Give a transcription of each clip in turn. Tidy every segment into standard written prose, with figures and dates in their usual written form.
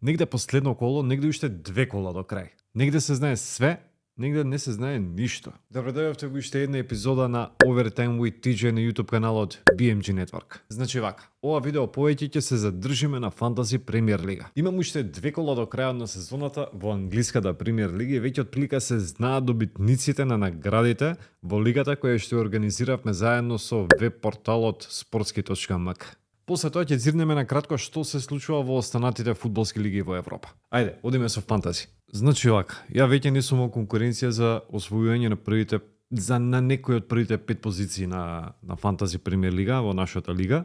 Негде последно коло, негде уште 2 кола до крај. Негде се знае све, негде не се знае ништо. Добро дојдовте во уште една епизода на Overtime with TJ на YouTube каналот BMG Network. Значи вака, ова видео повеќе ќе се задржиме на Фантази Премиер Лига. Имам уште 2 кола до крајот на сезоната во англиската Премиер Лига и веќе отприлика се знаат добитниците на наградите во лигата која што организиравме заедно со веб порталот sportski.mk. После тоа ќе зирнеме на кратко што се случува во останатите фудбалски лиги во Европа. Ајде, одиме со Фантази. Значи вака, ја веќе не сум во конкуренција за освојување на некој од првите 5 позиции на Фантази Премиер Лига во нашата лига.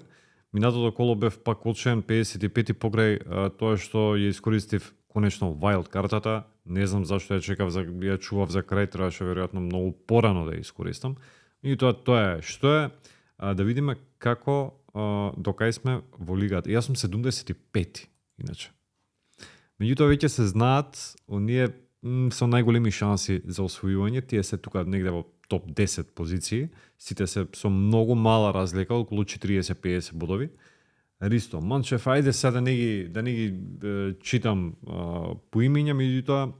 Минатото коло бев пак очен 55 покрај тоа што ја искористив конечно wild картата. Не знам зашто ја чував за крај, требаше веројатно многу порано да ја искористам. И тоа е што е, да видиме како докај сме во лигата. Јас сум 75 иначе. Меѓутоа веќе се знаат оние со најголеми шанси за освојување, тие се тука негде во топ 10 позиции, сите се со многу мала разлика, околу 40-50 бодови. Ристо, Манчев, ајде сега да не ги читам по имиња, меѓутоа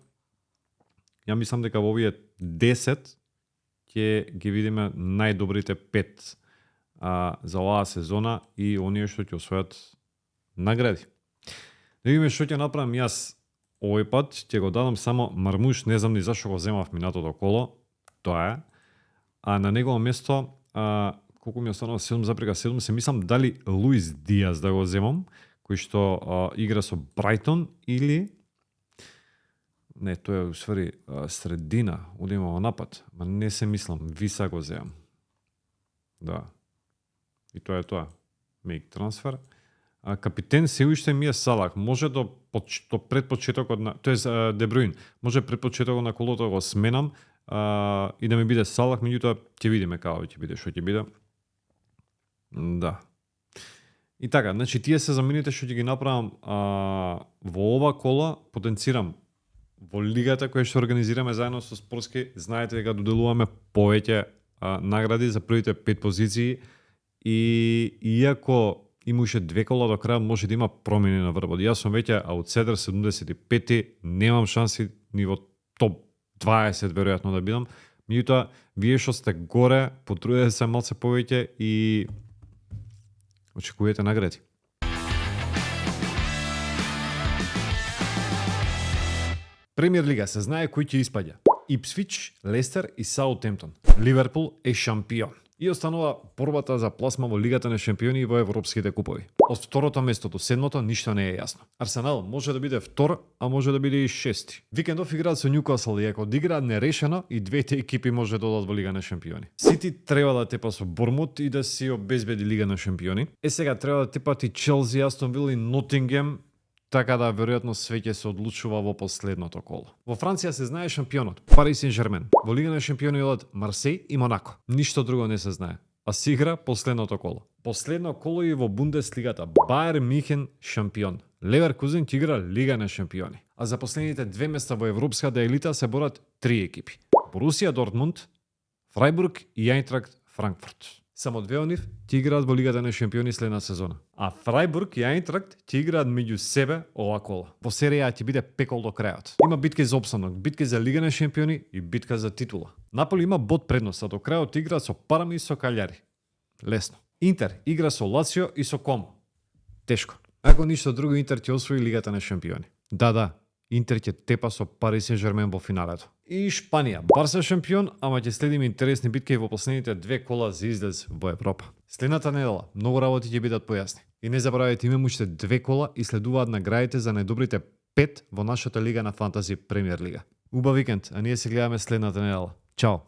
ја мислам дека во овие 10 ќе ги видиме најдобрите 5 за оваа сезона и оние што ќе освојат награди. Да видиме што ќе направам јас овој пат, ќе го дадам само Мармуш, не знам ни зашто го земав минатото коло, тоа е. А на негово место, колку ми останува 7,7, се мислам дали Луис Диаз да го земам, кој што игра со Брайтон или не, тоа е усвари средина, одиме во напад, ма не се мислам, Виса го земам. Да. И тоа е тоа. Make transfer. Капитен се уште ми е Салах. Може до пред почетокот на, тоест Де Бруин, може пред почетокот на колото го сменам и да ми биде Салах, меѓутоа ќе видиме како ќе биде, што ќе биде. Да. И така, значи тие се замените што ќе ги направам во ова кола, потенцирам во лигата која што организираме заедно со Спортски. Знаете дека доделуваме повеќе награди за првите 5 позиции и иако има уште 2 кола до крај, може да има промени на врвот. Јас сум веќе аутседер 75, немам шанси ни во топ 20 веројатно да бидам. Меѓутоа, вие што сте горе, потрудете се малце повеќе и очекувате награди. Премиер Лига се знае кој ќе испаѓа. Ипсвич, Лестер и Саутемптон. Ливерпул е шампион. И останува борбата за пласма во Лигата на шампиони и во европските купови. Од второто место до седмото ништо не е јасно. Арсенал може да биде втор, а може да биде и шести. Викендов играат со Њукасл и ако одиграат нерешено, и двете екипи може да одат во Лига на шампиони. Сити треба да тепа со Бормут и да си обезбеди Лига на шампиони. Сега треба да тепат и Челси, Астон Вила и Нотингем, така да веројатно све ќе се одлучува во последното коло. Во Франција се знае шампионот Пари Сен-Жермен. Во Лига на шампиони одат Марсеј и Монако. Ништо друго не се знае. А се игра последното коло. Последно коло и во Бундеслигата. Баер Михен шампион. Леверкузен ќе игра Лига на шампиони. А за последните 2 места во европската елита се борат 3 екипи. Борусија Дортмунд, Фрајбург и Ајнтракт Франкфурт. Само 2 од нив ќе играат во Лигата на шампиони следна сезона. А Фрајбург и Ајнтракт ќе играат меѓу себе ова кола. Во серија ќе биде пекол до крајот. Има битки за опстанок, битки за Лига на шампиони и битка за титула. Наполи има бод предност, а до крајот игра со Парма и со Калјари. Лесно. Интер игра со Лацио и со Комо. Тешко. Ако ништо друго, Интер ќе освои Лигата на шампиони. Да. Интер ќе тепа со Пари Сен-Жермен во финалето. И Шпанија. Барса шампион, ама ќе следиме интересни битки во последните 2 кола за излез во Европа. Следната недела многу работи ќе бидат појасни. И не забравяйте, имаме уште 2 кола и следуваат наградите за најдобрите 5 во нашата лига на Фантази Премиер Лига. Убав викенд, а ние се гледаме следната недела. Чао!